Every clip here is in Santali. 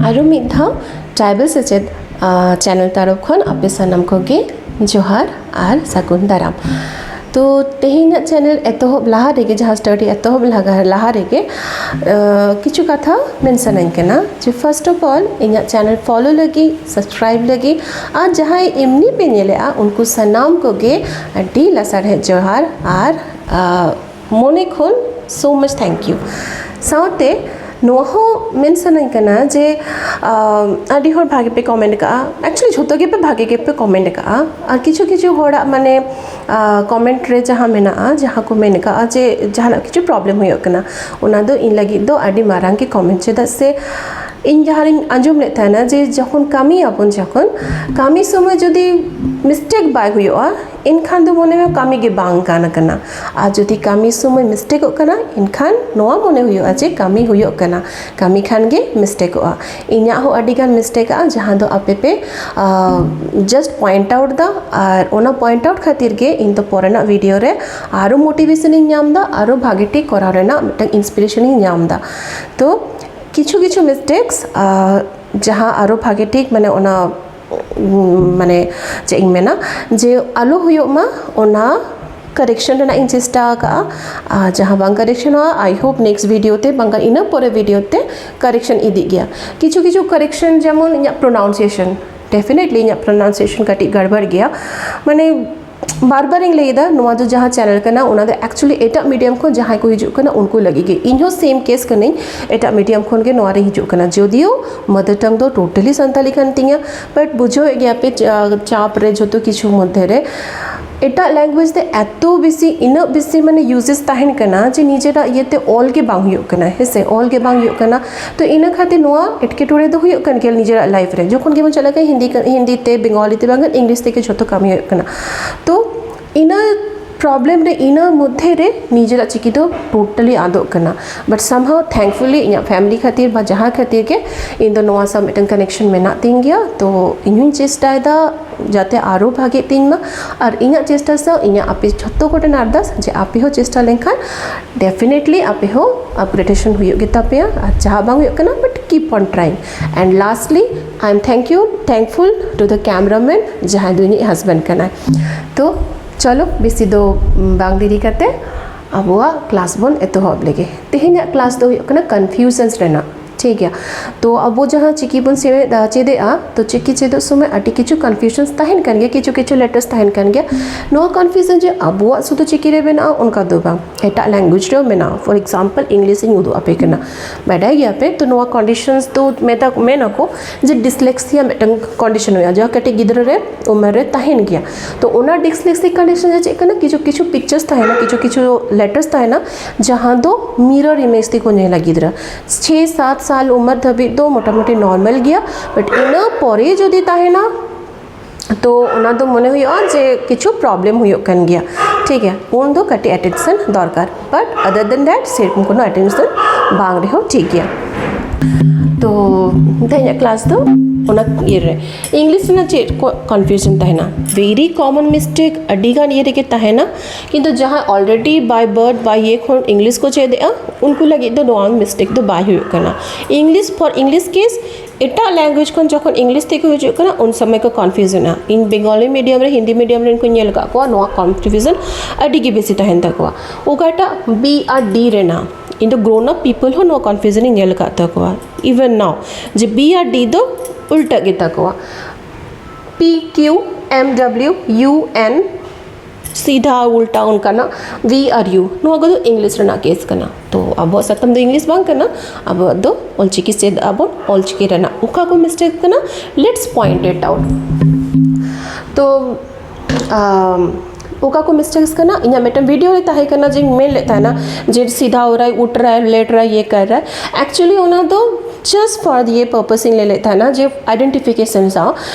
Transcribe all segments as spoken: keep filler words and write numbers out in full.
ᱟᱨᱚ ᱢᱤᱫ ᱫᱷᱟᱣ ᱴᱨᱟᱭᱵᱟᱞ ᱥᱮᱪᱮᱫ ᱪᱮᱱᱮᱞ ᱛᱚᱨᱚᱯ ᱠᱷᱚᱱ ᱟᱯᱮ ᱥᱟᱱᱟᱢ ᱠᱚᱜᱮ ᱡᱚᱦᱟᱨ ᱟᱨ ᱥᱟᱹᱜᱩᱱ ᱫᱟᱨᱟᱢ᱾ ᱛᱚ ᱛᱮᱦᱮᱧᱟᱜ ᱪᱮᱱᱮᱞ ᱮᱛᱚᱦᱚᱵ ᱞᱟᱦᱟ ᱨᱮᱜᱮ, ᱡᱟᱦᱟᱸ ᱥᱴᱟᱰᱤ ᱮᱛᱚᱦᱚᱵ ᱞᱟᱦᱟ ᱞᱟᱦᱟ ᱨᱮᱜᱮ ᱟᱸ, ᱠᱤᱪᱷᱩ ᱠᱟᱛᱷᱟ ᱢᱮᱱ ᱥᱟᱱᱟᱧ ᱠᱟᱱᱟ ᱡᱮ first of all ᱤᱧᱟᱹᱜ ᱪᱮᱱᱮᱞ ᱯᱷᱚᱞᱳ ᱞᱟᱹᱜᱤᱫ, ᱥᱟᱵᱥᱠᱨᱟᱭᱤᱵ ᱞᱟᱹᱜᱤᱫ ᱟᱨ ᱡᱟᱦᱟᱸᱭ ᱮᱢᱱᱤ ᱯᱮ ᱧᱮᱞᱮᱜᱼᱟ ᱩᱱᱠᱩ ᱥᱟᱱᱟᱢ ᱠᱚᱜᱮ ᱟᱹᱰᱤ ᱞᱟᱥᱟᱲᱦᱮᱫ ᱡᱚᱦᱟᱨ ᱟᱨ ᱟᱸ, ᱢᱚᱱᱮ ᱠᱷᱚᱱ so much thank you᱾ ᱥᱟᱶᱛᱮ ᱱᱚᱣᱟ ᱦᱚᱸ ᱢᱮᱱ ᱥᱟᱱᱟᱧ ᱠᱟᱱᱟ ᱡᱮ ᱟᱸ, ᱟᱹᱰᱤ ᱦᱚᱲ ᱵᱷᱟᱜᱮ ᱯᱮ ᱠᱚᱢᱮᱱᱴ ᱠᱟᱜᱼᱟ, actually ᱡᱷᱚᱛᱚ ᱜᱮᱯᱮ ᱵᱷᱟᱜᱮ ᱜᱮᱯᱮ ᱠᱚᱢᱮᱱᱴ ᱠᱟᱜᱼᱟ, ᱟᱨ ᱠᱤᱪᱷᱩ ᱠᱤᱪᱷᱩ ᱦᱚᱲᱟᱜ ᱢᱟᱱᱮ ᱠᱚᱢᱮᱱᱴ ᱨᱮ ᱡᱟᱦᱟᱸ ᱢᱮᱱᱟᱜᱼᱟ, ᱡᱟᱦᱟᱸ ᱠᱚ ᱢᱮᱱ ᱠᱟᱜᱼᱟ ᱡᱮ ᱡᱟᱦᱟᱱᱟᱜ ᱠᱤᱪᱷᱩ ᱯᱨᱚᱵᱞᱮᱢ ᱦᱩᱭᱩᱜ ᱠᱟᱱᱟ, ᱚᱱᱟ ᱫᱚ ᱤᱧ ᱞᱟᱹᱜᱤᱫ ᱫᱚ ᱟᱹᱰᱤ ᱢᱟᱨᱟᱝ ᱜᱮ ᱠᱚᱢᱮᱱᱴ᱾ ᱪᱮᱫᱟᱜ ᱥᱮ ᱤᱧ ᱡᱟᱦᱟᱸ ᱨᱤᱧ ᱟᱸᱡᱚᱢ ᱞᱮᱫ ᱛᱟᱦᱮᱱᱟ ᱡᱮ ᱡᱚᱠᱷᱚᱱ ᱠᱟᱹᱢᱤᱭᱟᱵᱚᱱ, ᱡᱚᱠᱷᱚᱱ ᱠᱟᱹᱢᱤ ᱥᱚᱢᱚᱭ ᱡᱩᱫᱤ ᱢᱤᱥᱴᱮᱠ ᱵᱟᱭ ᱦᱩᱭᱩᱜᱼᱟ, ᱮᱱᱠᱷᱟᱱ ᱫᱚ ᱢᱚᱱᱮ ᱢᱮ ᱠᱟᱹᱢᱤ ᱜᱮ ᱵᱟᱝ ᱜᱟᱱ ᱠᱟᱱᱟ᱾ ᱟᱨ ᱡᱩᱫᱤ ᱠᱟᱹᱢᱤ ᱥᱚᱢᱚᱭ ᱢᱤᱥᱴᱮᱠᱚᱜ ᱠᱟᱱᱟ, ᱮᱱᱠᱷᱟᱱ ᱱᱚᱣᱟ ᱢᱚᱱᱮ ᱦᱩᱭᱩᱜᱼᱟ ᱡᱮ ᱠᱟᱹᱢᱤ ᱦᱩᱭᱩᱜ ᱠᱟᱱᱟ, ᱠᱟᱹᱢᱤ ᱠᱷᱟᱱ ᱜᱮ ᱢᱤᱥᱴᱮᱠᱚᱜᱼᱟ᱾ ᱤᱧᱟᱹᱜ ᱦᱚᱸ ᱟᱹᱰᱤ ᱜᱟᱱ ᱢᱤᱥᱴᱮᱠᱚᱜᱼᱟ, ᱡᱟᱦᱟᱸ ᱫᱚ ᱟᱯᱮ ᱯᱮ ᱡᱟᱥᱴ ᱯᱚᱭᱮᱱᱴ ᱟᱣᱩᱴ ᱫᱟ, ᱟᱨ ᱚᱱᱟ ᱯᱚᱭᱮᱱᱴ ᱟᱣᱩᱴ ᱠᱷᱟᱹᱛᱤᱨ ᱜᱮ ᱤᱧ ᱫᱚ ᱯᱚᱨᱮᱱᱟᱜ ᱵᱷᱤᱰᱤᱭᱳ ᱨᱮ ᱟᱨᱚ ᱢᱳᱴᱤᱵᱷᱮᱥᱚᱱ ᱤᱧ ᱧᱟᱢ ᱮᱫᱟ, ᱟᱨᱚ ᱵᱷᱟᱜᱮ ᱴᱷᱤᱠ ᱠᱚᱨᱟᱣ ᱨᱮᱱᱟᱜ ᱢᱤᱫᱴᱟᱝ ᱤᱱᱥᱯᱤᱨᱮᱥᱚᱱ ᱤᱧ ᱧᱟᱢ ᱮᱫᱟ᱾ ᱛᱚ ᱠᱤᱪᱷᱩ ᱠᱤᱪᱷᱩ ᱢᱤᱥᱴᱮᱠᱥ ᱡᱟᱦᱟᱸ ᱟᱨᱚ ᱵᱷᱟᱜᱮ ᱴᱷᱤᱠ ᱢᱟᱱᱮ ᱚᱱᱟ ᱩᱢ, ᱢᱟᱱᱮ ᱪᱮᱫ ᱤᱧ ᱢᱮᱱᱟ, ᱡᱮ ᱟᱞᱚ ᱦᱩᱭᱩᱜ ᱢᱟ, ᱚᱱᱟ ᱠᱟᱨᱮᱠᱥᱚᱱ ᱨᱮᱱᱟᱜ ᱤᱧ ᱪᱮᱥᱴᱟ ᱟᱠᱟᱫᱼᱟ᱾ ᱟᱨ ᱡᱟᱦᱟᱸ ᱵᱟᱝ ᱠᱟᱨᱮᱠᱥᱚᱱᱚᱜᱼᱟ, I hope next video ᱛᱮ ᱵᱟᱝᱠᱷᱟᱱ ᱤᱱᱟᱹ ᱯᱚᱨᱮ ᱵᱷᱤᱰᱤᱭᱳ ᱛᱮ ᱠᱟᱨᱮᱠᱥᱚᱱ ᱤᱫᱤᱜ ᱜᱮᱭᱟ᱾ ᱠᱤᱪᱷᱩ ᱠᱤᱪᱷᱩ ᱠᱟᱨᱮᱠᱥᱚᱱ, ᱡᱮᱢᱚᱱ ᱤᱧᱟᱹᱜ ᱯᱨᱚᱱᱟᱣᱩᱱᱥᱤᱭᱮᱥᱚᱱ, ᱰᱮᱯᱷᱤᱱᱮᱴᱞᱤ ᱤᱧᱟᱹᱜ ᱯᱨᱚᱱᱟᱣᱩᱱᱥᱤᱭᱮᱥᱚᱱ ᱠᱟᱹᱴᱤᱡ ᱜᱟᱲᱵᱟᱲ ᱜᱮᱭᱟ᱾ ᱢᱟᱱᱮ ᱵᱟᱨ ᱵᱟᱨᱤᱧ ᱞᱟᱹᱭ ᱮᱫᱟ, ᱱᱚᱣᱟ ᱫᱚ ᱡᱟᱦᱟᱸ ᱪᱮᱱᱮᱞ ᱠᱟᱱᱟ, ᱚᱱᱟ ᱫᱚ actually ᱮᱴᱟᱜ ᱢᱤᱰᱤᱭᱟᱢ ᱠᱷᱚᱱ ᱡᱟᱦᱟᱸᱭ ᱠᱚ ᱦᱤᱡᱩᱜ ᱠᱟᱱᱟ, ᱩᱱᱠᱩ ᱞᱟᱹᱜᱤᱫ ᱜᱮ᱾ ᱤᱧ ᱦᱚᱸ ᱥᱮᱢ ᱠᱮᱥ ᱠᱟᱹᱱᱟᱹᱧ, ᱮᱴᱟᱜ ᱢᱤᱰᱤᱭᱟᱢ ᱠᱷᱚᱱ ᱜᱮ ᱱᱚᱣᱟ ᱨᱮ ᱦᱤᱡᱩᱜ ᱠᱟᱱᱟ᱾ ᱡᱳᱫᱤᱭᱳ ᱢᱟᱫᱟᱨ ᱴᱟᱝ ᱫᱚ ᱴᱳᱴᱟᱞᱤ ᱥᱟᱱᱛᱟᱞᱤ ᱠᱟᱱ ᱛᱤᱧᱟ, ᱵᱟᱴ ᱵᱩᱡᱷᱟᱹᱣᱮᱫ ᱜᱮᱭᱟ ᱯᱮ, ᱪᱟ-, ᱪᱟᱯ ᱨᱮ, ᱡᱷᱚᱛᱚ ᱠᱤᱪᱷᱩ ᱢᱚᱫᱽᱫᱷᱮ ᱨᱮ ᱮᱴᱟᱜ ᱞᱮᱝᱜᱩᱭᱮᱡᱽ ᱛᱮ ᱮᱛᱚ ᱵᱮᱥᱤ, ᱤᱱᱟᱹᱜ ᱵᱮᱥᱤ ᱢᱟᱱᱮ ᱤᱭᱩᱡᱮᱥ ᱛᱟᱦᱮᱱ ᱠᱟᱱᱟ ᱡᱮ ᱱᱤᱡᱮᱨᱟᱜ ᱤᱭᱟᱹᱛᱮ ᱚᱞ ᱜᱮ ᱵᱟᱝ ᱦᱩᱭᱩᱜ ᱠᱟᱱᱟ, ᱦᱮᱸ ᱥᱮ? ᱚᱞ ᱜᱮ ᱵᱟᱝ ᱦᱩᱭᱩᱜ ᱠᱟᱱᱟ᱾ ᱛᱚ ᱤᱱᱟᱹ ᱠᱷᱟᱹᱛᱤᱨ ᱱᱚᱣᱟ ᱮᱴᱠᱮᱴᱚᱬᱮ ᱫᱚ ᱦᱩᱭᱩᱜ ᱠᱟᱱ ᱜᱮᱭᱟ ᱱᱤᱡᱮᱨᱟᱜ ᱞᱟᱭᱤᱯᱷ ᱨᱮ᱾ ᱡᱚᱠᱷᱚᱱ ᱜᱮᱵᱚᱱ ᱪᱟᱞᱟᱜ ᱠᱟᱱᱟ ᱦᱤᱱᱫᱤ, ᱦᱤᱱᱫᱤ ᱛᱮ, ᱵᱮᱝᱜᱚᱞᱤ ᱛᱮ, ᱵᱟᱝᱠᱷᱟᱱ ᱤᱝᱞᱤᱥ ᱛᱮᱜᱮ ᱡᱷᱚᱛᱚ ᱠᱟᱹᱢᱤ ᱦᱩᱭᱩᱜ ᱠᱟᱱᱟ᱾ ᱛᱚ ᱤᱱᱟᱹ ᱯᱨᱚᱵᱞᱮᱢ ᱨᱮ, ᱤᱱᱟᱹ ᱢᱚᱫᱽᱫᱷᱮ ᱨᱮ ᱱᱤᱡᱮᱨᱟᱜ ᱪᱤᱠᱤ ᱫᱚ ᱴᱳᱴᱟᱞᱤ ᱟᱫᱚᱜ ᱠᱟᱱᱟ᱾ ᱵᱟᱴ ᱥᱟᱢᱦᱟᱣ ᱛᱷᱮᱝᱠᱯᱷᱩᱞᱤ ᱤᱧᱟᱹᱜ ᱯᱷᱮᱢᱤᱞᱤ ᱠᱷᱟᱹᱛᱤᱨ ᱵᱟ ᱡᱟᱦᱟᱸ ᱠᱷᱟᱹᱛᱤᱨ ᱜᱮ ᱤᱧ ᱫᱚ ᱱᱚᱣᱟ ᱥᱟᱶ ᱢᱤᱫᱴᱟᱝ ᱠᱟᱱᱮᱠᱥᱚᱱ ᱢᱮᱱᱟᱜ ᱛᱤᱧ ᱜᱮᱭᱟ᱾ ᱛᱚ ᱤᱧ ᱦᱚᱸᱧ ᱪᱮᱥᱴᱟᱭᱮᱫᱟ ᱡᱟᱛᱮ ᱟᱨᱚ ᱵᱷᱟᱜᱮᱜ ᱛᱤᱧ ᱢᱟ᱾ ᱟᱨ ᱤᱧᱟᱹᱜ ᱪᱮᱥᱴᱟ ᱥᱟᱶ ᱤᱧᱟᱹᱜ ᱟᱯᱮ ᱡᱷᱚᱛᱚ ᱠᱚᱴᱷᱮᱱ ᱟᱨᱫᱟᱥ ᱡᱮ ᱟᱯᱮ ᱦᱚᱸ ᱪᱮᱥᱴᱟ ᱞᱮᱱᱠᱷᱟᱱ ᱰᱮᱯᱷᱤᱱᱮᱴᱞᱤ ᱟᱯᱮ ᱦᱚᱸ ᱟᱯᱜᱨᱮᱰᱮᱥᱚᱱ ᱦᱩᱭᱩᱜ ᱜᱮᱛᱟ ᱯᱮᱭᱟ᱾ ᱟᱨ ᱡᱟᱦᱟᱸ ᱵᱟᱝ ᱦᱩᱭᱩᱜ ᱠᱟᱱᱟ, ᱵᱟᱴ Keep on trying. And lastly, I am thank you, thankful to the cameraman, ᱡᱟᱦᱟᱸᱭ ᱫᱚ ᱤᱧᱤᱡ husband ᱠᱟᱱᱟᱭ᱾ ᱛᱚ ᱪᱚᱞᱚ, ᱵᱮᱥᱤ ᱫᱚ ᱵᱟᱝ ᱫᱮᱨᱤ ᱠᱟᱛᱮ ᱟᱵᱚᱣᱟᱜ class ᱵᱚᱱ ᱮᱛᱚᱦᱚᱵ ᱞᱮᱜᱮ᱾ ᱛᱮᱦᱮᱧᱟᱜ class ᱫᱚ ᱦᱩᱭᱩᱜ ᱠᱟᱱᱟ confusions ᱨᱮᱱᱟᱜ, ᱴᱷᱤᱠ ᱜᱮᱭᱟ᱾ ᱛᱚ ᱟᱵᱚ ᱡᱟᱦᱟᱸ ᱪᱤᱠᱤ ᱵᱚᱱ ᱪᱮᱫ ᱮᱫᱟ, ᱪᱮᱫᱮᱜᱼᱟ, ᱛᱚ ᱪᱤᱠᱤ ᱪᱮᱫᱚᱜ ᱥᱚᱢᱚᱭ ᱟᱹᱰᱤ ᱠᱤᱪᱷᱩ confusions ᱛᱟᱦᱮᱱ ᱠᱟᱱ ᱜᱮᱭᱟ, ᱠᱤᱪᱷᱩ ᱠᱤᱪᱷᱩ letters ᱛᱟᱦᱮᱱ ᱠᱟᱱ ᱜᱮᱭᱟ᱾ ᱱᱚᱣᱟ confusion ᱡᱮ ᱟᱵᱚᱣᱟᱜ ᱥᱩᱫᱷᱩ ᱪᱤᱠᱤ ᱨᱮ ᱢᱮᱱᱟᱜᱼᱟ, ᱚᱱᱠᱟ ᱫᱚ ᱵᱟᱝ, ᱮᱴᱟᱜ language ᱨᱮᱦᱚᱸ ᱢᱮᱱᱟᱜᱼᱟ᱾ For example, English ᱤᱧ ᱩᱫᱩᱜ ᱟᱯᱮ ᱠᱟᱱᱟ, ᱵᱟᱰᱟᱭ ᱜᱮᱭᱟᱯᱮ᱾ ᱛᱚ ᱱᱚᱣᱟ conditions ᱫᱚ ᱢᱮᱛᱟ ᱢᱮᱱ ᱟᱠᱚ ᱡᱮ dyslexia ᱢᱤᱫᱴᱟᱝ condition ᱦᱩᱭᱩᱜᱼᱟ, ᱡᱟᱦᱟᱸ ᱠᱟᱹᱴᱤᱡ ᱜᱤᱫᱽᱨᱟᱹ ᱨᱮ ᱩᱢᱮᱨ ᱨᱮ ᱛᱟᱦᱮᱱ ᱜᱮᱭᱟ᱾ ᱛᱚ ᱚᱱᱟ dyslexic condition ᱨᱮ ᱪᱮᱫ ᱠᱟᱱᱟ, ᱠᱤᱪᱷᱩ ᱠᱤᱪᱷᱩ pictures ᱛᱟᱦᱮᱱᱟ, ᱠᱤᱪᱷᱩ ᱠᱤᱪᱷᱩ letters ᱛᱟᱦᱮᱱᱟ, ᱡᱟᱦᱟᱸ ᱫᱚ mirror image ᱛᱮᱠᱚ ᱧᱮᱞᱟ ᱜᱤᱫᱽᱨᱟᱹ᱾ ᱪᱷᱮ ᱥᱟᱛ ᱥᱟᱞ ᱩᱢᱮᱨ ᱫᱷᱟᱹᱵᱤᱡ ᱫᱚ ᱢᱚᱴᱟᱢᱩᱴᱤ normal ᱜᱮᱭᱟ, but ᱤᱱᱟᱹ ᱯᱚᱨᱮ ᱡᱩᱫᱤ ᱛᱟᱦᱮᱱᱟ, ᱛᱚ ᱚᱱᱟ ᱫᱚ ᱢᱚᱱᱮ ᱦᱩᱭᱩᱜᱼᱟ ᱡᱮ ᱠᱤᱪᱷᱩ problem ᱦᱩᱭᱩᱜ ᱠᱟᱱ ᱜᱮᱭᱟ, ᱴᱷᱤᱠ ᱜᱮᱭᱟ, ᱩᱱ ᱫᱚ ᱠᱟᱹᱴᱤᱡ attention ᱫᱚᱨᱠᱟᱨ᱾ But other than that, ᱥᱮᱨᱚᱠᱚᱢ ᱠᱳᱱᱳ attention ᱵᱟᱝ ᱨᱮᱦᱚᱸ ᱴᱷᱤᱠ ᱜᱮᱭᱟ᱾ ᱛᱚ ᱛᱮᱦᱮᱧᱟᱜ class ᱫᱚ ᱚᱱᱟ ᱤᱭᱟᱹ ᱨᱮ, English ᱨᱮᱱᱟᱜ ᱪᱮᱫ ᱠᱚ confusion ᱛᱟᱦᱮᱱᱟ? Very common mistake ᱟᱹᱰᱤ ᱜᱟᱱ ᱤᱭᱟᱹ ᱨᱮᱜᱮ ᱛᱟᱦᱮᱱᱟ, ᱠᱤᱱᱛᱩ ᱡᱟᱦᱟᱸᱭ already by birth by ᱤᱭᱟᱹ ᱠᱷᱚᱱ English ᱠᱚ ᱪᱮᱫ ᱮᱫᱼᱟ, ᱩᱱᱠᱩ ᱞᱟᱹᱜᱤᱫ ᱫᱚ ᱱᱚᱣᱟ mistake ᱫᱚ ᱵᱟᱭ ᱦᱩᱭᱩᱜ ᱠᱟᱱᱟ᱾ English, for English case, ᱮᱴᱟᱜ language ᱠᱷᱚᱱ ᱡᱚᱠᱷᱚᱱ English ᱛᱮᱠᱚ ᱦᱤᱡᱩᱜ ᱠᱟᱱᱟ, ᱩᱱ ᱥᱚᱢᱚᱭ ᱠᱚ confuseᱚᱜᱼᱟ᱾ ᱤᱧ Bengali medium ᱨᱮ, ᱦᱤᱱᱫᱤ medium ᱨᱮᱱ ᱠᱚᱧ ᱧᱮᱞ ᱟᱠᱟᱫ ᱠᱚᱣᱟ, ᱱᱚᱣᱟ confusion ᱟᱹᱰᱤ ᱜᱮ ᱵᱮᱥᱤ ᱛᱟᱦᱮᱱ ᱛᱟᱠᱚᱣᱟ᱾ ᱚᱠᱟᱴᱟᱜ B ᱟᱨ D ᱨᱮᱱᱟᱜ, ᱤᱧ ᱫᱚ grown up people ᱦᱚᱸ ᱱᱚᱣᱟ confusion ᱤᱧ ᱧᱮᱞ ᱟᱠᱟᱫ ᱛᱟᱠᱚᱣᱟ᱾ Even now, ᱡᱮ B ᱟᱨ D ᱫᱚ ᱩᱞᱴᱟᱹ ᱜᱮᱛᱟ ᱠᱚᱣᱟ, P Q M W U N ᱥᱤᱫᱷᱟ ᱩᱞᱴᱟ ᱚᱱᱠᱟᱱᱟᱜ V ᱟᱨ U, ᱱᱚᱣᱟ ᱠᱚᱫᱚ English ᱨᱮᱱᱟᱜ case ᱠᱟᱱᱟ᱾ ᱛᱚ ᱟᱵᱚᱣᱟᱜ ᱥᱟᱛᱟᱢ ᱫᱚ English ᱵᱟᱝ ᱠᱟᱱᱟ, ᱟᱵᱚᱣᱟᱜ ᱫᱚ ᱚᱞᱪᱤᱠᱤ ᱪᱮᱫ ᱟᱵᱚᱱ, ᱚᱞᱪᱤᱠᱤ ᱨᱮᱱᱟᱜ ᱚᱠᱟ ᱠᱚ mistake ᱠᱟᱱᱟ, let's point it out᱾ ᱛᱚ ᱟᱢ, ᱚᱠᱟ ᱠᱚ mistakes ᱠᱟᱱᱟ, ᱤᱧᱟᱹᱜ ᱢᱤᱫᱴᱟᱝ video ᱨᱮ ᱛᱟᱦᱮᱸ ᱠᱟᱱᱟ ᱡᱮᱧ ᱢᱮᱱ ᱞᱮᱫ ᱛᱟᱦᱮᱱᱟ ᱡᱮ ᱥᱤᱫᱷᱟ ᱦᱚᱨᱟᱭ, ᱩᱴᱨᱟᱭ, ᱞᱮᱴᱨᱟᱭ, ᱤᱭᱟᱹ ᱠᱟᱨᱟᱭ᱾ Actually ᱚᱱᱟ ᱫᱚ just for the purpose ᱤᱧ ᱞᱟᱹᱭ ᱞᱮᱫ ᱛᱟᱦᱮᱱᱟ ᱡᱮ identification ᱥᱟᱶ᱾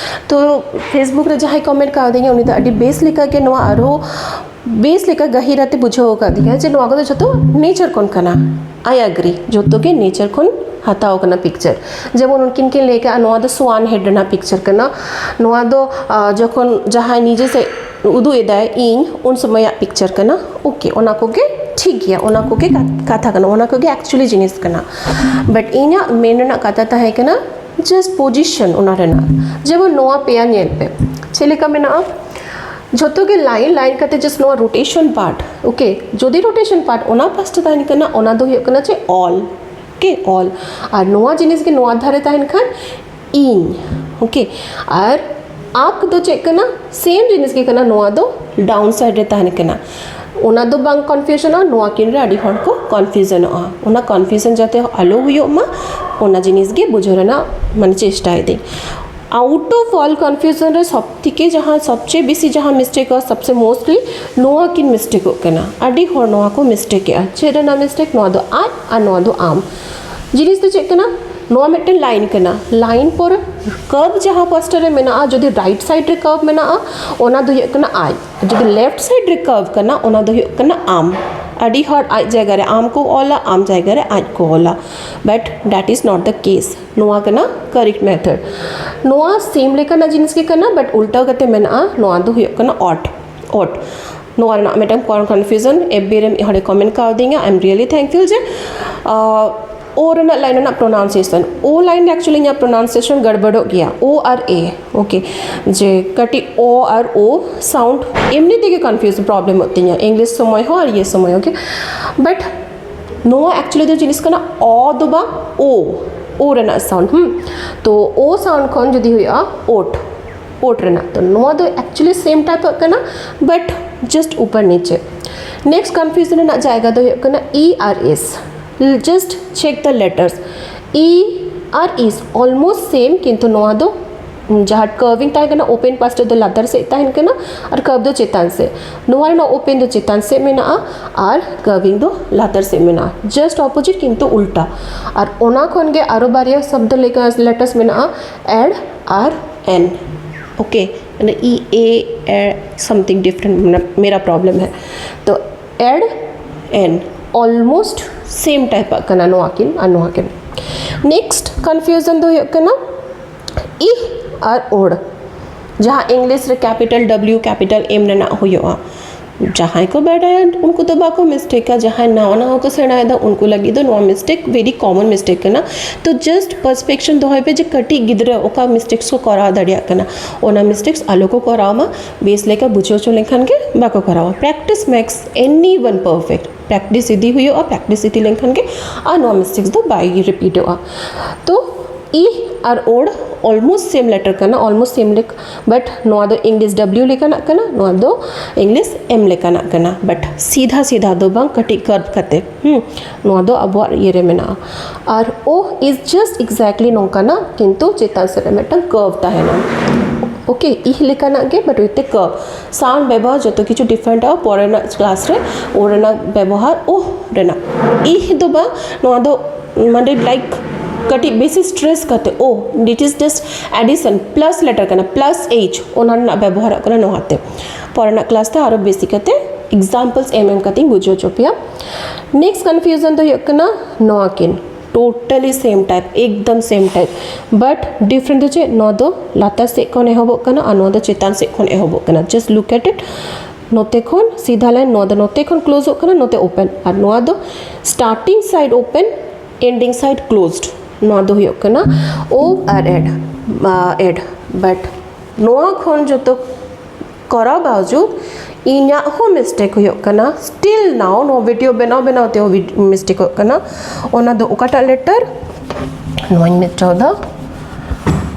ᱛᱚ Facebook ᱨᱮ ᱡᱟᱦᱟᱸᱭ comment ᱠᱟᱣᱫᱤᱧᱟ, ᱩᱱᱤ ᱫᱚ ᱟᱹᱰᱤ ᱵᱮᱥ ᱞᱮᱠᱟ ᱜᱮ ᱱᱚᱣᱟ ᱟᱨᱦᱚᱸ ᱵᱮᱥ ᱞᱮᱠᱟ ᱜᱟᱹᱦᱤᱨ ᱟᱛᱮ ᱵᱩᱡᱷᱟᱹᱣ ᱟᱠᱟᱫᱤᱧᱟ ᱡᱮ ᱱᱚᱣᱟ ᱠᱚᱫᱚ ᱡᱷᱚᱛᱚ nature ᱠᱷᱚᱱ ᱠᱟᱱᱟ᱾ I agree, ᱡᱷᱚᱛᱚ ᱜᱮ nature ᱠᱷᱚᱱ ᱦᱟᱛᱟᱣ ᱠᱟᱱᱟ picture᱾ ᱡᱮᱢᱚᱱ ᱩᱱᱠᱤᱱ ᱠᱤᱱ ᱞᱟᱹᱭ ᱠᱟᱜᱼᱟ, ᱱᱚᱣᱟ ᱫᱚ swan head ᱨᱮᱱᱟᱜ picture ᱠᱟᱱᱟ, ᱱᱚᱣᱟ ᱫᱚ, ᱟᱸ, ᱡᱚᱠᱷᱚᱱ ᱡᱟᱦᱟᱸᱭ ᱱᱤᱡᱮ ᱥᱮᱫ ᱩᱫᱩᱜ ᱮᱫᱟᱭ ᱤᱧ, ᱩᱱ ᱥᱚᱢᱚᱭᱟᱜ picture ᱠᱟᱱᱟ᱾ Okay, ᱚᱱᱟ ᱠᱚᱜᱮ ᱴᱷᱤᱠ ᱜᱮᱭᱟ, ᱚᱱᱟ ᱠᱚᱜᱮ ᱠᱟᱛᱷᱟ ᱠᱟᱱᱟ, ᱚᱱᱟ ᱠᱚᱜᱮ actually ᱡᱤᱱᱤᱥ ᱠᱟᱱᱟ᱾ But ᱤᱧᱟᱹᱜ ᱢᱮᱱ ᱨᱮᱱᱟᱜ ᱠᱟᱛᱷᱟ ᱛᱟᱦᱮᱸ ᱠᱟᱱᱟ just position ᱚᱱᱟ ᱨᱮᱱᱟᱜ᱾ ᱡᱮᱢᱚᱱ ᱱᱚᱣᱟ ᱯᱮᱭᱟ ᱧᱮᱞ ᱯᱮ, ᱪᱮᱫ ᱞᱮᱠᱟ ᱢᱮᱱᱟᱜᱼᱟ? ᱡᱷᱚᱛᱚ ᱜᱮ line line ᱠᱟᱛᱮ just ᱱᱚᱣᱟ rotation part, okay? ᱡᱩᱫᱤ rotation part ᱚᱱᱟ ᱯᱟᱥᱴᱟ ᱛᱟᱦᱮᱱ ᱠᱟᱱᱟ, ᱚᱱᱟ ᱫᱚ ᱦᱩᱭᱩᱜ ᱠᱟᱱᱟ ᱪᱮ all, okay, all᱾ ᱟᱨ ᱱᱚᱣᱟ ᱡᱤᱱᱤᱥ ᱜᱮ ᱱᱚᱣᱟ ᱫᱷᱟᱨᱮ ᱛᱟᱦᱮᱱ ᱠᱷᱟᱱ ᱤᱧ, okay? ᱟᱨ ᱟᱸᱠ ᱫᱚ ᱪᱮᱫ ᱠᱟᱱᱟ? Same ᱡᱤᱱᱤᱥ ᱜᱮ ᱠᱟᱱᱟ, ᱱᱚᱣᱟ ᱫᱚ down side ᱨᱮ ᱛᱟᱦᱮᱱ ᱠᱟᱱᱟ, ᱚᱱᱟ ᱫᱚ ᱵᱟᱝ confusionᱚᱜᱼᱟ᱾ ᱱᱚᱣᱟ ᱠᱤᱱ ᱨᱮ ᱟᱹᱰᱤ ᱦᱚᱲ ᱠᱚ confusionᱚᱜᱼᱟ, ᱚᱱᱟ confusion ᱡᱟᱛᱮ ᱟᱞᱚ ᱦᱩᱭᱩᱜ ᱢᱟ, ᱚᱱᱟ ᱡᱤᱱᱤᱥ ᱜᱮ ᱵᱩᱡᱷᱟᱹᱣ ᱨᱮᱱᱟᱜ ᱢᱟᱱᱮ ᱪᱮᱥᱴᱟᱭ ᱫᱟᱹᱧ᱾ Out of all confusion ᱨᱮ ᱥᱚᱵ ᱛᱷᱮᱠᱮ ᱡᱟᱦᱟᱸ ᱥᱚᱵᱪᱮᱭᱮ ᱵᱮᱥᱤ ᱡᱟᱦᱟᱸ mistakeᱚᱜᱼᱟ, ᱥᱚᱵᱥᱮ mostly ᱱᱚᱣᱟ ᱠᱤᱱ mistakeᱚᱜ ᱠᱟᱱᱟ᱾ ᱟᱹᱰᱤ ᱦᱚᱲ ᱱᱚᱣᱟ ᱠᱚ mistakeᱮᱜᱼᱟ᱾ ᱪᱮᱫ ᱨᱮᱱᱟᱜ mistake? ᱱᱚᱣᱟ ᱫᱚ ᱟᱡ ᱟᱨ ᱱᱚᱣᱟ ᱫᱚ ᱟᱢ᱾ ᱡᱤᱱᱤᱥ ᱫᱚ ᱪᱮᱫ ᱠᱟᱱᱟ? ᱱᱚᱣᱟ ᱢᱤᱫᱴᱮᱱ line ᱠᱟᱱᱟ, line ᱯᱚᱨᱮ curve ᱡᱟᱦᱟᱸ ᱯᱟᱥᱴᱟ ᱨᱮ ᱢᱮᱱᱟᱜᱼᱟ, ᱡᱩᱫᱤ right side ᱨᱮ curve ᱢᱮᱱᱟᱜᱼᱟ, ᱚᱱᱟ ᱫᱚ ᱦᱩᱭᱩᱜ ᱠᱟᱱᱟ ᱟᱡ᱾ ᱡᱩᱫᱤ left side ᱨᱮ curve ᱠᱟᱱᱟ, ᱚᱱᱟ ᱫᱚ ᱦᱩᱭᱩᱜ ᱠᱟᱱᱟ ᱟᱢ᱾ ᱟᱹᱰᱤ ᱦᱚᱲ ᱟᱡ ᱡᱟᱭᱜᱟ ᱨᱮ ᱟᱢ ᱠᱚ ᱚᱞᱟ, ᱟᱢ ᱡᱟᱭᱜᱟ ᱨᱮ ᱟᱡ ᱠᱚ ᱚᱞᱟ, but that is not the case᱾ ᱱᱚᱣᱟ ᱠᱟᱱᱟ correct method᱾ ᱱᱚᱣᱟ same ᱞᱮᱠᱟᱱᱟᱜ ᱡᱤᱱᱤᱥ ᱜᱮ ᱠᱟᱱᱟ, but ᱩᱞᱴᱟᱹ ᱠᱟᱛᱮ ᱢᱮᱱᱟᱜᱼᱟ, ᱱᱚᱣᱟ ᱫᱚ ᱦᱩᱭᱩᱜ ᱠᱟᱱᱟ ought, ought᱾ ᱱᱚᱣᱟ ᱨᱮᱱᱟᱜ ᱢᱤᱫᱴᱟᱝ con- confusion, FB ᱨᱮ ᱢᱤᱫ ᱦᱚᱲᱮ comment ᱠᱟᱣᱫᱤᱧᱟ, I am really thankful ᱡᱮ, ᱟᱸ, O ᱨᱮᱱᱟᱜ line ᱨᱮᱱᱟᱜ pronunciation, O line actually ᱤᱧᱟᱹᱜ pronunciation ᱜᱟᱲᱵᱟᱲᱚᱜ ᱜᱮᱭᱟ, O ᱟᱨ A, okay, ᱡᱮ ᱠᱟᱹᱴᱤᱡ O ᱟᱨ O sound ᱮᱢᱱᱤ ᱛᱮᱜᱮ confusion problemᱚᱜ ᱛᱤᱧᱟ English ᱥᱚᱢᱚᱭ ᱦᱚᱸ ᱟᱨ ᱤᱭᱟᱹ ᱥᱚᱢᱚᱭ, okay, but ᱱᱚᱣᱟ actually ᱫᱚ ᱡᱤᱱᱤᱥ ᱠᱟᱱᱟ O ᱫᱚ ᱵᱟᱝ, O, O ᱨᱮᱱᱟᱜ sound, ᱦᱩᱸ, ᱛᱚ O sound ᱠᱷᱚᱱ ᱡᱩᱫᱤ ᱦᱩᱭᱩᱜᱼᱟ ought, ought ᱨᱮᱱᱟᱜ, ᱛᱚ ᱱᱚᱣᱟ ᱫᱚ actually same typeᱚᱜ ᱠᱟᱱᱟ, but just ᱩᱯᱚᱨ ᱱᱤᱪᱮ᱾ Next confusion ᱨᱮᱱᱟᱜ ᱡᱟᱭᱜᱟ ᱫᱚ ᱦᱩᱭᱩᱜ ᱠᱟᱱᱟ E R S᱾ Just check the letters, E R S almost same, ᱠᱤᱱᱛᱩ ᱱᱚᱣᱟ ᱫᱚ ᱡᱟᱦᱟᱸ curving ᱛᱟᱦᱮᱸ ᱠᱟᱱᱟ, open ᱯᱟᱥᱴᱟ ᱫᱚ ᱞᱟᱛᱟᱨ ᱥᱮᱫ ᱛᱟᱦᱮᱱ ᱠᱟᱱᱟ ᱟᱨ curve ᱫᱚ ᱪᱮᱛᱟᱱ ᱥᱮᱫ᱾ ᱱᱚᱣᱟ ᱨᱮᱱᱟᱜ open ᱫᱚ ᱪᱮᱛᱟᱱ ᱥᱮᱫ ᱢᱮᱱᱟᱜᱼᱟ ᱟᱨ curving ᱫᱚ ᱞᱟᱛᱟᱨ ᱥᱮᱫ ᱢᱮᱱᱟᱜᱼᱟ, just opposite ᱠᱤᱱᱛᱩ ᱩᱞᱴᱟ᱾ ᱟᱨ ᱚᱱᱟ ᱠᱷᱚᱱ ᱜᱮ ᱟᱨᱚ ᱵᱟᱨᱭᱟ ᱥᱚᱵᱫᱚ ᱞᱮᱠᱟ letters ᱢᱮᱱᱟᱜᱼᱟ, ᱮᱰ ᱟᱨ ᱮᱱ, okay, ᱢᱟᱱᱮ E A something different, ᱢᱟᱱᱮ ᱢᱮᱨᱟ problem ᱦᱮ, ᱛᱚ ᱮᱰ ᱮᱱ almost same typeᱚᱜ ᱠᱟᱱᱟ ᱱᱚᱣᱟ ᱠᱤᱱ ᱟᱨ ᱱᱚᱣᱟ ᱠᱤᱱ᱾ Next confusion ᱫᱚ ᱦᱩᱭᱩᱜ ᱠᱟᱱᱟ ᱤᱦ ᱟᱨ ᱳᱲ, ᱡᱟᱦᱟᱸ English ᱨᱮ capital W capital M ᱨᱮᱱᱟᱜ ᱦᱩᱭᱩᱜᱼᱟ, ᱡᱟᱦᱟᱸᱭ ᱠᱚ ᱵᱟᱰᱟᱭᱟ ᱩᱱᱠᱩ ᱫᱚ ᱵᱟᱠᱚ ᱢᱤᱥᱴᱮᱠᱟ, ᱡᱟᱦᱟᱸᱭ ᱱᱟᱣᱟ ᱱᱟᱣᱟ ᱠᱚ ᱥᱮᱬᱟᱭᱮᱫᱟ ᱩᱱᱠᱩ ᱞᱟᱹᱜᱤᱫ ᱫᱚ ᱱᱚᱣᱟ ᱢᱤᱥᱴᱮᱠ ᱵᱷᱮᱨᱤ ᱠᱚᱢᱚᱱ ᱢᱤᱥᱴᱮᱠ ᱠᱟᱱᱟ᱾ ᱛᱚ ᱡᱟᱥᱴ ᱯᱟᱨᱥᱯᱮᱠᱥᱚᱱ ᱫᱚᱦᱚᱭ ᱯᱮ ᱡᱮ ᱠᱟᱹᱴᱤᱡ ᱜᱤᱫᱽᱨᱟᱹ ᱚᱠᱟ ᱢᱤᱥᱴᱮᱠᱥ ᱠᱚ ᱠᱚᱨᱟᱣ ᱫᱟᱲᱮᱭᱟᱜ ᱠᱟᱱᱟ, ᱚᱱᱟ ᱢᱤᱥᱴᱮᱠᱥ ᱟᱞᱚ ᱠᱚ ᱠᱚᱨᱟᱣ ᱢᱟ᱾ ᱵᱮᱥ ᱞᱮᱠᱟ ᱵᱩᱡᱷᱟᱹᱣ ᱦᱚᱪᱚ ᱞᱮᱱᱠᱷᱟᱱ ᱜᱮ ᱵᱟᱠᱚ ᱠᱚᱨᱟᱣᱟ᱾ Practice makes anyone perfect. Practice ᱤᱫᱤ ᱦᱩᱭᱩᱜᱼᱟ, ᱯᱨᱮᱠᱴᱤᱥ ᱤᱫᱤ ᱞᱮᱱᱠᱷᱟᱱ ᱜᱮ ᱟᱨ ᱱᱚᱣᱟ ᱢᱤᱥᱴᱮᱠᱥ ᱫᱚ ᱵᱟᱭ ᱨᱤᱯᱤᱴᱚᱜᱼᱟ᱾ ᱛᱚ ᱤ ᱟᱨ ᱳᱲ ᱚᱞᱢᱳᱥᱴ ᱥᱮᱢ ᱞᱮᱴᱟᱨ ᱠᱟᱱᱟ, ᱚᱞᱢᱳᱥᱴ ᱥᱮᱢ ᱞᱮᱠ, ᱵᱟᱴ ᱱᱚᱣᱟ ᱫᱚ ᱤᱝᱞᱤᱥ ᱰᱟᱵᱽᱞᱤᱭᱩ ᱞᱮᱠᱟᱱᱟᱜ ᱠᱟᱱᱟ, ᱱᱚᱣᱟ ᱫᱚ ᱤᱝᱞᱤᱥ ᱮᱢ ᱞᱮᱠᱟᱱᱟᱜ ᱠᱟᱱᱟ, ᱵᱟᱴ ᱥᱤᱫᱷᱟ ᱥᱤᱫᱷᱟ ᱫᱚ ᱵᱟᱝ, ᱠᱟᱹᱴᱤᱡ ᱠᱟᱨᱵᱷ ᱠᱟᱛᱮ᱾ ᱦᱩᱸ, ᱱᱚᱣᱟ ᱫᱚ ᱟᱵᱚᱣᱟᱜ ᱤᱭᱟᱹ ᱨᱮ ᱢᱮᱱᱟᱜᱼᱟ᱾ ᱟᱨ ᱳ ᱤᱡ ᱡᱟᱥᱴ ᱮᱠᱡᱮᱠᱴᱞᱤ ᱱᱚᱝᱠᱟᱱᱟ, ᱠᱤᱱᱛᱩ ᱪᱮᱛᱟᱱ ᱥᱮᱫ ᱨᱮ ᱢᱤᱫᱴᱟᱝ ᱠᱟᱨᱵᱷ ᱛᱟᱦᱮᱱᱟ᱾ ᱳᱠᱮ, ᱤᱦ ᱞᱮᱠᱟᱱᱟᱜ ᱜᱮ, ᱵᱟᱴ ᱩᱭᱤᱛᱷ ᱮ ᱠᱟᱨᱵᱷ᱾ ᱥᱟᱣᱩᱱᱰ ᱵᱮᱵᱚᱦᱟᱨ ᱡᱚᱛᱚ ᱠᱤᱪᱷᱩ ᱰᱤᱯᱷᱟᱨᱮᱱᱴᱚᱜᱼᱟ ᱯᱚᱨᱮᱱᱟᱜ ᱠᱞᱟᱥ ᱨᱮ᱾ ᱳ ᱨᱮᱱᱟᱜ ᱵᱮᱵᱚᱦᱟᱨ ᱳᱦ ᱨᱮᱱᱟᱜ, ᱤᱦ ᱫᱚ ᱵᱟᱝ, ᱱᱚᱣᱟ ᱫᱚ ᱢᱟᱱᱮ ᱞᱟᱭᱤᱠ ᱠᱟᱹᱴᱤᱡ ᱵᱮᱥᱤ ᱥᱴᱨᱮᱥ ᱠᱟᱛᱮ ᱳ, it is just addition, plus letter ᱠᱟᱱᱟ, ᱯᱞᱟᱥ ᱮᱭᱤᱪ, ᱚᱱᱟ ᱨᱮᱱᱟᱜ ᱵᱮᱵᱚᱦᱟᱨᱚᱜ ᱠᱟᱱᱟ ᱱᱚᱣᱟᱛᱮ᱾ ᱯᱚᱨᱮᱱᱟᱜ ᱠᱞᱟᱥ ᱛᱮ ᱟᱨᱚ ᱵᱮᱥᱤ ᱠᱟᱛᱮ ᱮᱠᱡᱟᱢᱯᱞᱥ ᱮᱢ ᱮᱢ ᱠᱟᱛᱮᱧ ᱵᱩᱡᱷᱟᱹᱣ ᱦᱚᱪᱚ ᱯᱮᱭᱟ᱾ ᱱᱮᱠᱥᱴ ᱠᱚᱱᱯᱷᱤᱭᱩᱡᱚᱱ ᱫᱚ ᱦᱩᱭᱩᱜ ᱠᱟᱱᱟ ᱱᱚᱣᱟ ᱠᱤᱱ, ᱴᱳᱴᱟᱞᱤ ᱥᱮᱢ ᱴᱟᱭᱤᱯ, ᱮᱠᱫᱚᱢ ᱥᱮᱢ ᱴᱟᱭᱤᱯ, ᱵᱟᱴ ᱰᱤᱯᱷᱟᱨᱮᱱᱴ ᱫᱚ ᱪᱮᱫ? ᱱᱚᱣᱟ ᱫᱚ ᱞᱟᱛᱟᱨ ᱥᱮᱫ ᱠᱷᱚᱱ ᱮᱦᱚᱵᱚᱜ ᱠᱟᱱᱟ ᱟᱨ ᱱᱚᱣᱟ ᱫᱚ ᱪᱮᱛᱟᱱ ᱥᱮᱫ ᱠᱷᱚᱱ ᱮᱦᱚᱵᱚᱜ ᱠᱟᱱᱟ᱾ Just look at it. ᱱᱚᱛᱮ ᱠᱷᱚᱱ ᱥᱤᱫᱷᱟ ᱞᱟᱭᱤᱱ, ᱱᱚᱣᱟ ᱫᱚ ᱱᱚᱛᱮ ᱠᱷᱚᱱ ᱠᱞᱳᱡᱚᱜ ᱠᱟᱱᱟ, ᱱᱚᱛᱮ ᱳᱯᱮᱱ, ᱟᱨ ᱱᱚᱣᱟ ᱫᱚ starting side open, ending side closed. ᱱᱚᱣᱟ ᱫᱚ ᱦᱩᱭᱩᱜ ᱠᱟᱱᱟ ᱳ ᱟᱨ ᱮᱰ, ᱮᱰ᱾ ᱵᱟᱴ ᱱᱚᱣᱟ ᱠᱷᱚᱱ ᱡᱚᱛᱚ ᱠᱚᱨᱟᱣ ᱵᱟᱣᱡᱩᱫ ᱤᱧᱟᱹᱜ ᱦᱚᱸ ᱢᱤᱥᱴᱮᱠ ᱦᱩᱭᱩᱜ ᱠᱟᱱᱟ᱾ ᱥᱴᱤᱞ ᱱᱟᱣ ᱱᱚᱣᱟ ᱵᱷᱤᱰᱤᱭᱳ ᱵᱮᱱᱟᱣ ᱵᱮᱱᱟᱣ ᱛᱮᱦᱚᱸ ᱢᱤᱥᱴᱮᱠᱚᱜ ᱠᱟᱱᱟ᱾ ᱚᱱᱟ ᱫᱚ ᱚᱠᱟᱴᱟᱜ ᱞᱮᱴᱟᱨ? ᱱᱚᱣᱟᱧ ᱢᱮᱛᱟᱣᱫᱟ,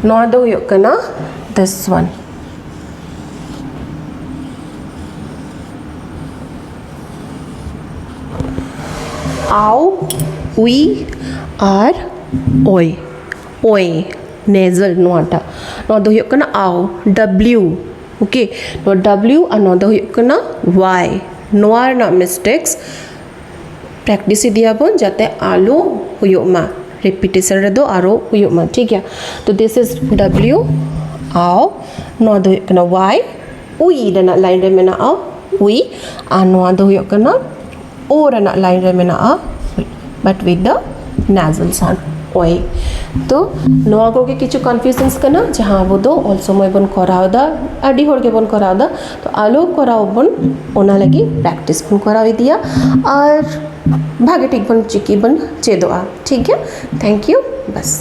ᱱᱚᱣᱟ ᱫᱚ ᱦᱩᱭᱩᱜ ᱠᱟᱱᱟ this one. ᱟᱣ, ᱩᱭ ᱟᱨ ᱳᱭ, ᱳᱭ, ᱱᱮᱡᱟᱞ ᱱᱚᱣᱟᱴᱟᱜ, ᱱᱚᱣᱟ ᱫᱚ ᱦᱩᱭᱩᱜ ᱠᱟᱱᱟ ᱟᱣ, ᱰᱟᱵᱽᱞᱤᱭᱩ, ᱳᱠᱮ, ᱱᱚᱣᱟ ᱰᱟᱵᱽᱞᱤᱭᱩ ᱟᱨ ᱱᱚᱣᱟ ᱫᱚ ᱦᱩᱭᱩᱜ ᱠᱟᱱᱟ ᱳᱣᱟᱭ᱾ ᱱᱚᱣᱟ ᱨᱮᱱᱟᱜ ᱢᱤᱥᱴᱮᱠᱥ ᱯᱨᱮᱠᱴᱤᱥ ᱤᱫᱤᱭᱟᱵᱚᱱ ᱡᱟᱛᱮ ᱟᱞᱚ ᱦᱩᱭᱩᱜ ᱢᱟ, ᱨᱤᱯᱤᱴᱮᱥᱚᱱ ᱨᱮᱫᱚ ᱟᱨᱚ ᱦᱩᱭᱩᱜ ᱢᱟ, ᱴᱷᱤᱠ ᱜᱮᱭᱟ? ᱛᱚ this is W, ᱟᱣ, ᱱᱚᱣᱟ ᱫᱚ ᱦᱩᱭᱩᱜ ᱠᱟᱱᱟ ᱳᱣᱟᱭ, ᱩᱭ ᱨᱮᱱᱟᱜ ᱞᱟᱭᱤᱱ ᱨᱮ ᱢᱮᱱᱟᱜᱼᱟ ᱩᱭ, ᱟᱨ ᱱᱚᱣᱟ ᱫᱚ ᱦᱩᱭᱩᱜ ᱠᱟᱱᱟ ᱳ ᱨᱮᱱᱟᱜ ᱞᱟᱭᱤᱱ ᱨᱮ ᱢᱮᱱᱟᱜᱼᱟ, but with the nasal sound. ᱦᱳᱭ᱾ ᱛᱚ ᱱᱚᱣᱟ ᱠᱚᱜᱮ ᱠᱤᱪᱷᱩ ᱠᱚᱱᱯᱷᱤᱭᱩᱡᱱᱥ ᱠᱟᱱᱟ, ᱡᱟᱦᱟᱸ ᱟᱵᱚ ᱫᱚ ᱚᱞ ᱥᱚᱢᱚᱭ ᱵᱚᱱ ᱠᱚᱨᱟᱣ ᱮᱫᱟ, ᱟᱹᱰᱤ ᱦᱚᱲ ᱜᱮᱵᱚᱱ ᱠᱚᱨᱟᱣ ᱮᱫᱟ᱾ ᱛᱚ ᱟᱞᱚ ᱠᱚᱨᱟᱣ ᱵᱚᱱ, ᱚᱱᱟ ᱞᱟᱹᱜᱤᱫ ᱯᱨᱮᱠᱴᱤᱥ ᱵᱚᱱ ᱠᱚᱨᱟᱣ ᱤᱫᱤᱭᱟ ᱟᱨ ᱵᱷᱟᱜᱮ ᱴᱷᱤᱠ ᱵᱚᱱ ᱪᱤᱠᱤ ᱵᱚᱱ ᱪᱮᱫᱚᱜᱼᱟ᱾ ᱴᱷᱤᱠ ᱜᱮᱭᱟ, ᱛᱷᱮᱝᱠ ᱭᱩ᱾ ᱵᱟᱥ᱾